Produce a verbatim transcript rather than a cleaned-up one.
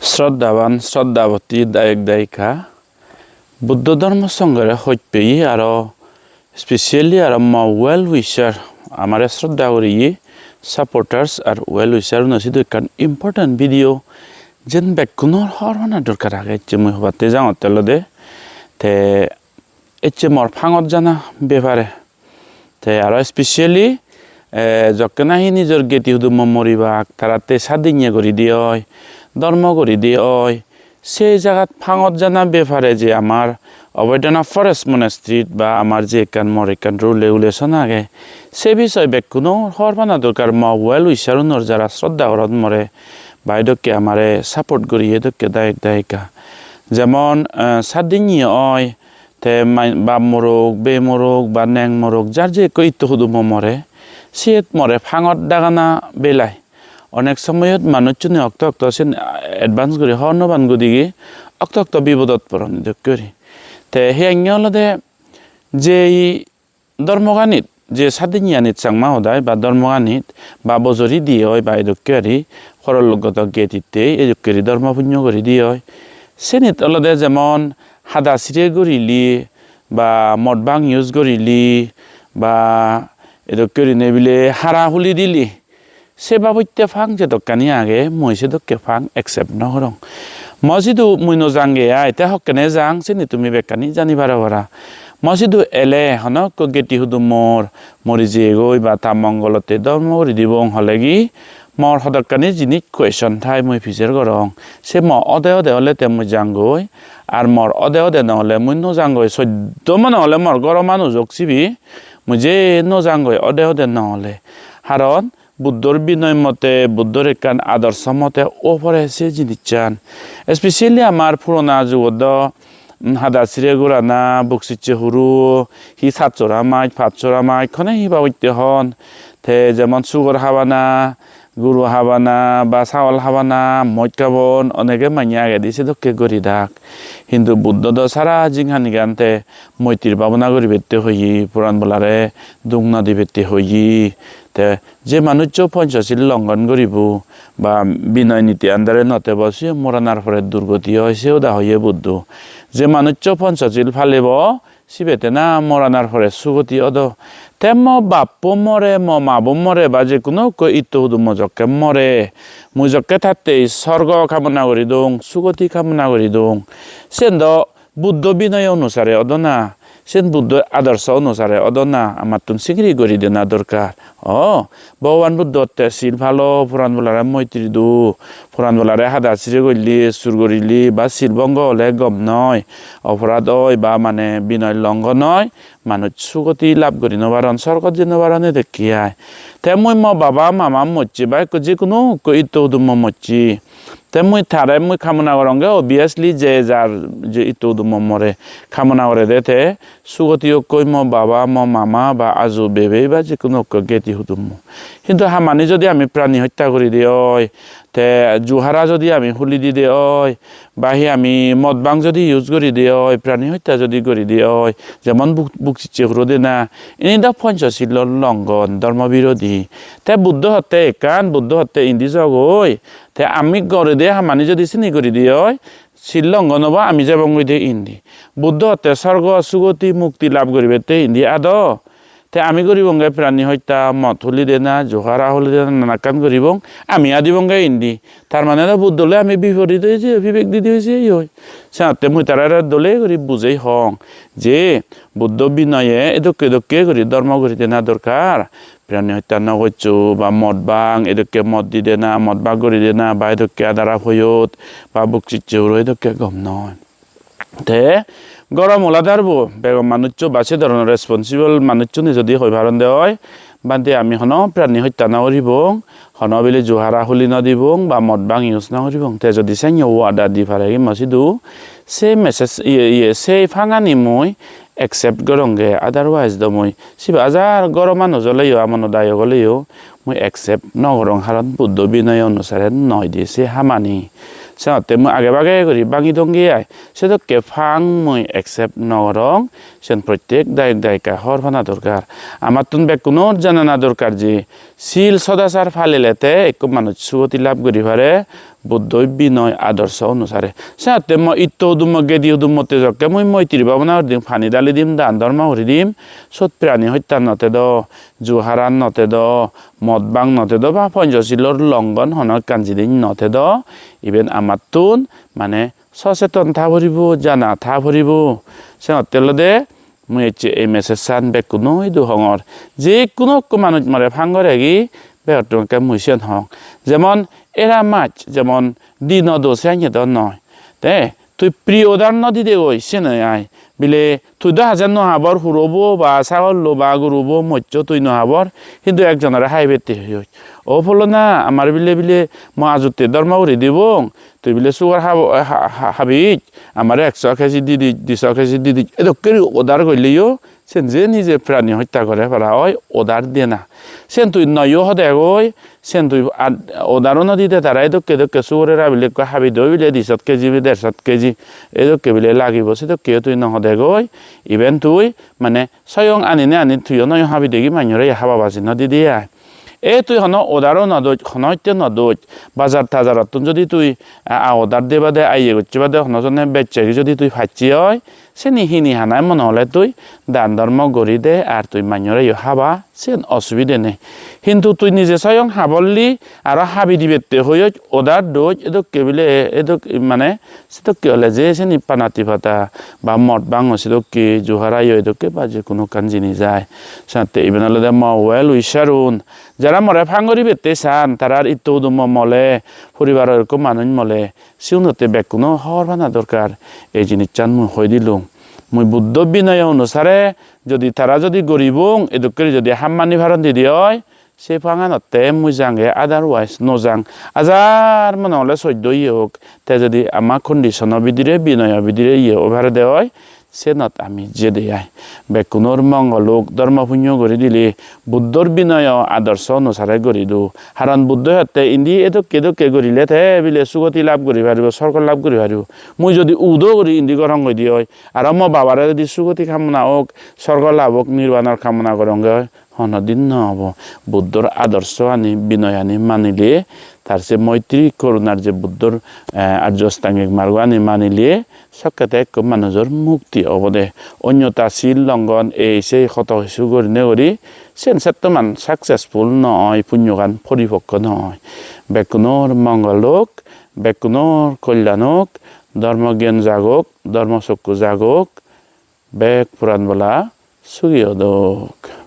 Shraddhaban, shraddhaboti, dayok dayika, Buddho Dhormo Songhore hojpeye aro specially aro mo well wisher, amare shraddha guriye supporters ar well wisher uno sidu ekkan important video jen bekkunor hobor pana dorkar age ecche mui hobatte jangotte olode. Te ecche mor pangot jana bepare. Te aro specially, eh, jokke nahi nijor geti hudummo moribak, taratte sadinye guri di oi, dhormo guri di oi, se jagat pangot jana bepare je amar Oboidana Forest Monastery ba amar je ekkan mor ekkan rule regulation age, se bisoy bekkuno hobor pana dorkar mo well wisher unor jara shraddha goron more, ba edokke amare support guriye edokke dayok dayika. Jemon, eh, sadinye oi, te mai-, bap morok, bei morok, ba neng morok, jar je ekko itto hudummo more, siyot more pangot dagana belai. Onek somoyot manuchchune okto okto sen advance guri hobor no pan godige, okto okto bipodot poron edokke guri. Te hiyenge olode je ei dhormoganit, je sadinyanit Changma hodai ba dhormoganit, ba bojori di oi ba edokke guri, porolokgoto getitte edokke guri dhormo punyo guri di oi. Senit olode jemon hada sire gurile, ba mod bhang use gurile, ba edokke gurinei bile hara huli dile, se babotte pang jedokkani age, mui sedokke pang accept no gorong. Mo sidu mui no jange ai, te hokkene jang, sini tumi bekkani jani paro para. Mo sidu ele hono ekko geti hudummor mori jeyegoi ba ta mongolotte dhormo guri dibong holegi, mor hodokkani jinis question thai mui pijer gorong. Se mo ode ode ole te mui jangoi, ar mor ode ode no ole mui no jangoi. Soddo mone ole mor goro manuj ok sibe, mui je no jangoi ode ode no ole. Haron Buddhor binoy mote, Buddhor ekkan adorso mote o pore se jinischan. Especially amar purona jugot do, mm, hada sire gorana, buksicche huro, hi satsora maj, patsora maj, hone hi babotte hon. Te jemon sugor habana, guru habana, ba sagol habana, moj habon, onege manye agedi sedokke guri dak. Hintu Buddho do sara jinghanigan te moitri bhabona guribette hoye, poran bolare duk no dibette hoye. Te je manuccho Ponchosil longhon guribo ba binoy niti andare no tebo, siyo moranar pore durgoti oi, se hoda hoye Buddho. Je manuccho Ponchosil palebo, sibe te na moranar pore sugoti odo. Te mo bappo more, mo mabo more, ba je kuno ekko itto hudummo jokke more, mui jokke tatte sorgo kamona guri dong, sugoti kamona guri dong. Sen do Buddho binoy onusare odo na, sen Buddho adorso onusare odo na, amattun sigiri guri dena dorkar. O, Bhogoban Buddho hotte sil palo, poran bolare moitri do, poran bolare hada sire golle, sur gorile, ba sil bongo ole gom noi, oporad oi, ba mane binoy longhon oi, manuj sugoti lab guri no paron, sorgot jei no paron, edokke ai. Te mui mo baba mama mocche, ba ekko je kuno ekko itto hudummo mocche, te mui tare mui kamona goronge, obviously, je jar je itto hudummo more kamona gorede, te sugoti okkoi mo baba, mo mama, ba aju bebe, ba je kuno ekko geti hudummo. Hintu hamani jodi ami prani hotta guri de oi, te juhara jodi ami huli di de oi, ba hi ami mod bhang jodi use guri de oi, prani hotta jodi guri de oi, jemon buk, buksicche huro dena, ini do Ponchosilor longhon, dhormo birodhi. Te Buddho hotte ekkan, Buddho hotte indi jogoi, te ami gorede hamani jodi sini guri de oi, sil longhon obo, ami jebongoi de indi. Buddho hotte sorgo sugoti mukti lab guribette indi ado. Te ami guribonge prani hotta, mod huli dena, juhara huli dena, nanakkan guribong, ami adibonge indi. Tar mane do Buddho loi ami biporit oi jeyoi, bibek didi oi jeyoi. Senotte mui tarare dole guri bujei hong je Buddho binoye edokke edokke guri dhormo guri dena dorkar. Prani hotta no goccho, ba mod bhang, edokke mod di dena, mod bhag guri dena, ba edokke adara poyot, ba buksicche huro edokke gom noi. Te goro mula darbo, begon manuccho ba se dhoronor responsible manucchune jodi hoi paron de oi, "Bhante, ami hono prani hotta no guribong, hono bile juhara huli no dibong, ba mod bhang use no guribong." Te jodi senyo wada di pare gi mo sidu, se message, iye, iye, se pangani mui accept goronge, otherwise do mui sibe hajar goro manuj oleyo, amono dayok oleyo, mui accept no gorong, haron Buddho binoy onusare noi de se hamani. Senotte mui age bage guri bangi dongi ai. Sedokke pang mui accept no gorong. Sen prottek dayok dayika hobor pana dorkar. Amattun bekkunor janana dorkar je sil sodachar palile te ekko manuj sugoti lab guri pare, Buddhoi binoy adorso onusare. Senotte mo itto hudummo, gedi hudummotte jokke mui moitri bhabona guri dim, pani dali dim, dan dhormo guri dim, sot prani hotta no tedo, ju haran no tedo, mod bhang no tedo, ba Panchasilor longhon hono ekkan jinis no tedo, iben amattun mane soseton tha poribo, jana tha poribo. Senotte olode mui ecche ei message-an bekkuno idu hongor. Je kuno ekko manuj more phang goregi, begottun ekke mui siyen hong. Jemon era mach, jemon di no do, se anye do noi. Te tui pre-order no didegoi, siyen oi ai. Bile tui do hajar no habor, hurobo ba sagollo ba gurobo, moccho tui no habor, hintu ekjonore habette hoyoj. O pholona, amar bile bile mo ajotte dhormo guri dibong, tui bile sugar habo-, ha-, ha-, habij, amare ekso keji didij, diso keji didij, edokke guri order goilleyo, sen je nije prani hotta gore para oi, order dena. Sen tui noyo hodegoi, sen tui ad-, order-o no dide tara edokke edokke sugar era bile ekko habi doi bile disot keji, dersot keji, edokke bile lagibo, sedokkeyo tui no hodegoi, iben tui mane soyong anine ani tuiyo noyo habi degi mannore ye haba baji no didi ai. E tui hono order-o no doj, hono hitte no doj, bazar tajarottun jodi tui a, a order de bade, a iye gocche bade, hono jone bechchegi jodi tui pacche oi, seni hini hanai mone hole tui dan dhormo guri de, ar tui mannore yo haba, siyen osubide nei. Hintu tui nije soyong habolli, aro habi dibette hoyoj, order doj, edokke bile, edok-, mane, sedokke ole je seni panati pata ba mod bhango sedokke, ju harayo edokke ba je kuno ekkan jinis ai. Senotte iben olode mo well wisher-un. Jara more phang guribette san, tarar itto hudummo mole, poribaror ekko manuj mole, siunotte bekkuno hobor pana dorkar. Ei jinissan mui hoi dilung. Mui Buddho binoyo onusare jodi tara jodi guribong, edokke guri jodi hammani paron didi oi, se phanganotte mui jange, otherwise no jang. Ajar mone hole soddo iye ok, te jodi ama condition-o bidire, binoyo bidire iye oi parede oi, senot ami jede ai. Bekkunor mongol ok, dhormo punyo guri dile, Buddhor binoyo adorso onusare guri do. Haron Buddho hotte indi edokke edokke gurile te bile sugoti lab guri paribo, sorgo lab guri paribo. Mui jodi udo guri indi gorong goi di oi, aro mo babare jodi sugoti kamona ok, sorgo lab ok, nirbanor kamona goronge oi, honodin no obo. Buddhor adorso ani, binoy ani manile, tar se moitri korunar je Buddhor, eh, Arjo Astangik Margo ani manile, sokkete ekko manujor mukti obode. Onyota sil longon ei sei hoto hisu gorine guri, sen settoman successful no oi, punyogan poripokko no oi. Bekkunor mongol ok, bekkunor kolyan ok, dhormo gyan jagok, dhormo sokku jagok, bek puran bola sugi odok.